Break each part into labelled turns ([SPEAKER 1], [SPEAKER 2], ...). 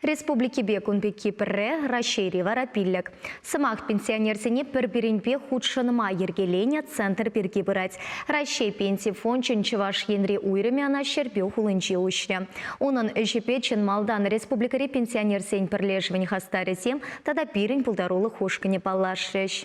[SPEAKER 1] Республикипе кун пекки пӗрре, Раҫҫейре вара пиллӗк. Сӑмах пенсионерсене пӗр-пӗринпе хутшӑнма йӗркеленӗ центр пирки пырать. Раҫҫей Пенси фончӗн Чӑваш Енри уйрӑмӗ ӑна Ҫӗрпӳ хулинче уҫрӗ. Унӑн ӗҫӗпе чӑн малтан республикӑри пенсионерсен пӗрлешӗвӗн хастарӗсем тата пирӗн пултарулӑх ушкӑнӗ паллашрӗҫ.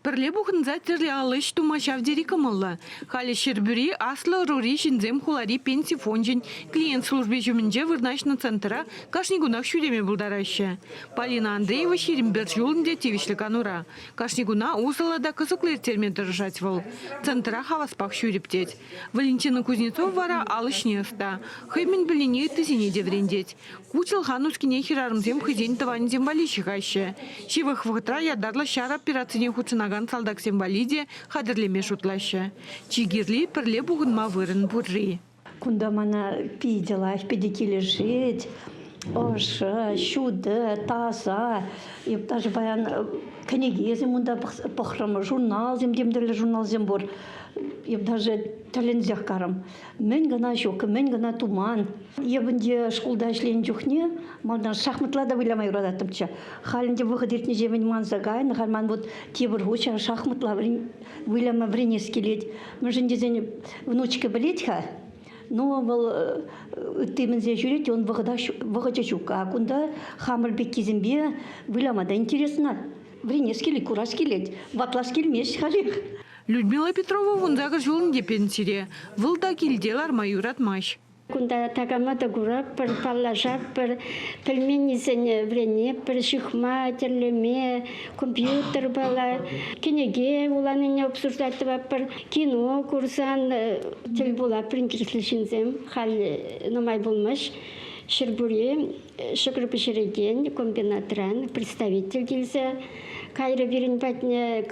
[SPEAKER 2] Пӗрле пухӑнса тӗрлӗ ал ӗҫ тума ҫав тери кӑмӑллӑ. Халӗ Ҫӗрпӳри аслӑ ӑрури ҫынсем хулари пенси фончӗн клиент служби ҫумӗнче вырнаҫнӑ центра кашни кунах ҫӳреме пултараҫҫӗ. Полина Андреева 21 ҫул ӗнтӗ тивӗҫлӗ канура. Кашни куна усӑллӑ та кӑсӑклӑ ирттерме тӑрӑшать вӑл. Центра хаваспах ҫӳрӗп тет. Валентина Кузнецова вара ал ӗҫне ӑста. Хӑй мӗн пӗлнине ыттисене те вӗрентет. Ку чӑлха нускине хӗрарӑмсем хӑйсен тӑванӗсем валли ҫыхаҫҫӗ. Ҫывӑх вӑхӑтра ятарлӑ ҫар операцине хутшӑнакан салтаксем валли те хатӗрлеме шутлаҫҫӗ. Чи кирли – пӗрле пухӑнма вырӑн пурри.
[SPEAKER 3] Кунта мана питӗ лайӑх, питӗ килӗшет. Ӑшӑ, ҫутӑ, таса. Эп даже паян кӗнекесем унта пӑхрӑм, журналсем, тем тӗрлӗ журналсем пур. Эп даже тӗлӗнсех карӑм. Мӗн кӑна ҫук, мӗн кӑна туман. Эп ӗнтӗ шкулта ӗҫленӗ чухне малтан шахматла та выляма юрататтӑмччӗ. Халь ӗнтӗ вӑхӑт иртнӗҫемӗн манса кайнӑ. Халь ман вот тепӗр хут ҫав шахматла выляма вӗренес килет. Мӗншӗн тесен внучка пӗлет-ха, но вӑл ытти мӗнсе ҫӳрет, он вӑхӑта вӑхӑчӗ ҫук. А кунта хамӑр пеккисемпе выляма та интересно. Вӗренес килет, курас килет. Ватлас килмест халех.
[SPEAKER 2] Людмила Петрова 18 ҫул ӗнтӗ пенсире. Вӑл та килте ларма юратмасть.
[SPEAKER 4] Кунта такама та куратпӑр, паллашатпӑр, пӗлменнисене вӗренетпӗр, ҫыхма, тӗрлеме, компьютерпала, кӗнеке вуланине обсуждать тӑватпӑр, кино курсан тӗл пулатпӑр интереслӗ ҫынсем. Халь нумай пулмасть Ҫӗрпӳре ҫӑкӑр пӗҫерекен комбинатран представитель килсе кайрӗ пирӗн патне.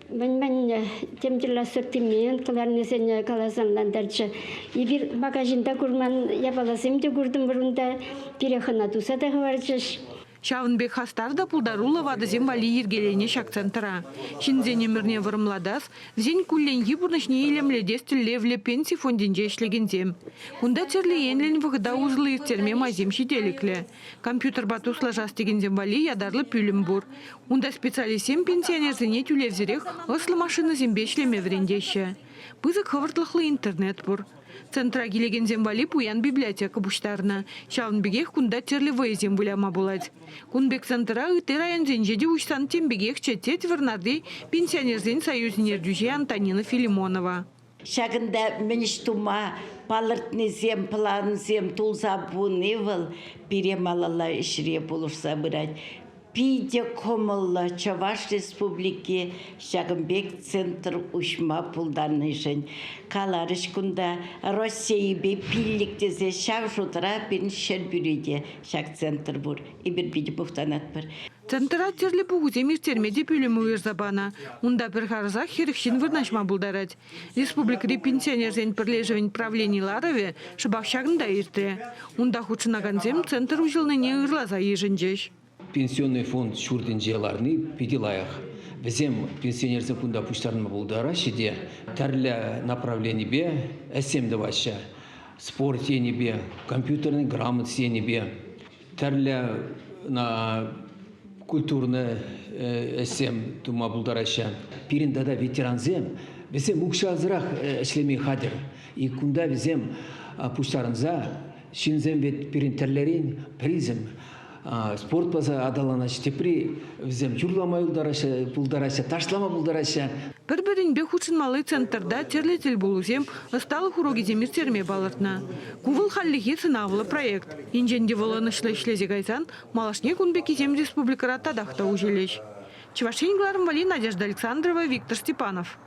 [SPEAKER 4] Мӗн-мӗн тем тӗрлӗ ассортимент кӑларнисене каласа ӑнлантарчӗ. Эпир магазинта курман япаласем те куртӑмӑр унта. Пире хӑна туса та хӑварчӗҫ.
[SPEAKER 2] Ҫавӑн пек хастар та пултаруллӑ ватӑсем валли йӗркеленӗ ҫак центра. Ҫынсен ӗмӗрне вӑрӑмлатас, вӗсен кулленхи пурнӑҫне илемлетес тӗллевлӗ пенси фондӗнче ӗҫлекенсем. Кунта тӗрлӗ енлӗн вӑхӑта усӑллӑ ирттерме майсем ҫителӗклӗ. Компьютерпа туслашас текенсем валли ятарлӑ пӳлӗм пур. Унта специалистсем пенсионерсене тӳлевсӗрех ӑслӑ машинӑсемпе ӗҫлеме вӗрентеҫҫӗ. Пысӑк хӑвӑртлӑхлӑ интернет пур. Центра килекенсем валли пуян библиотека пуҫтарнӑ. Ҫавӑн пекех кунта тӗрлӗ вӑйӑсем выляма пулать. Кун пек центра ытти районсенче те уҫсан тем пекехчӗ, тет Вӑрнарти пенсионерсен союзӗн ертӳҫи Антонина Филимонова.
[SPEAKER 5] Ҫакӑнта мӗн ӗҫ тума палӑртнисем, плансем тулса пыни вӑл пире малалла ӗҫре пулӑшса пырать. Питӗ кӑмӑллӑ Чӑваш Республики ҫакӑн пек центр уҫма пултарнишӗн. Каларӗҫ кунта Российӑпе пиллӗк тесе ҫав шутра пирӗн Ҫӗрпӳре те ҫак центр пур. Эпир питӗ мухтанатпӑр.
[SPEAKER 2] Центра тӗрлӗ пухусем ирттерме те пӳлӗм уйӑрса панӑ. Унта пӗр харӑсах 40 ҫын вырнаҫма пултарать. Республикӑри пенсионерсен пӗрлешӗвӗн правлени ларӑвӗ шӑпах ҫакӑнта иртрӗ. Унта хутшӑнакансем центр уҫӑлнине ырласа йышӑнчӗҫ.
[SPEAKER 6] Пенсионный фонд ҫуртӗнче ларни питӗ лайӑх. Вӗсем пенсионерсем кунта пуҫтарӑнма пултараҫҫӗ те тӗрлӗ направленипе ӗҫсем тӑваҫҫӗ. Спорт енӗпе, компьютерный грамотность енӗпе, тӗрлӗ культурный ӗҫсем тума пултараҫҫӗ. Пирӗн тата ветерансем, вӗсем укҫасӑрах ӗҫлеме хатӗр. И кунта вӗсем пуҫтарӑнса ҫынсем вӗт пирӗн тӗрлӗрен пӗрисем спортпа аталанаҫҫӗ, тепри вӗсем юрлама пултараҫҫӗ, ташлама пултараҫҫӗ.
[SPEAKER 2] Пӗр-пӗринпе хутшӑнмалли центрта тӗрлӗ тӗлпулусем, ӑсталӑх урокӗсем ирттерме палӑртнӑ. Ку вӑл хальлӗхе сӑнавлӑ проект. Енчен те вӑл ӑнӑҫлӑ ӗҫлесе кайсан малашне кун пеккисем республикӑра татах та уҫӑлӗҫ. Чӑваш Ен кӑларӑм валли Надежда Александрова, Виктор Степанов.